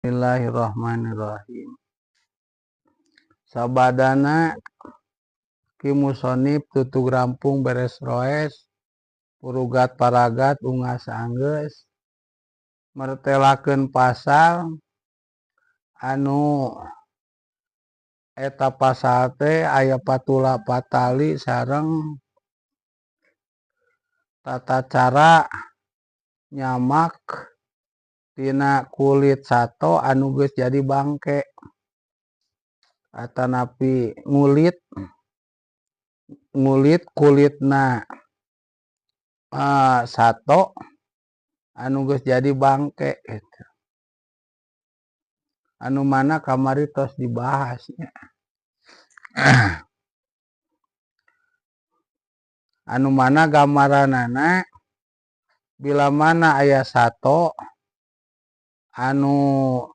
Bismillahirrahmanirrahim. Sabadana Ki Musonif tutug rampung beres roes purugat paragat ungas anggeus mertelakeun pasal anu eta pasal teh aya patula patali sareng tata cara nyamak tina kulit sato anu geus jadi bangke atanapi ngulit ngulit kulitna sato anu geus jadi bangke gitu. Anu mana kamari tos dibahas nya. Anu mana gambaranana bila mana aya sato anu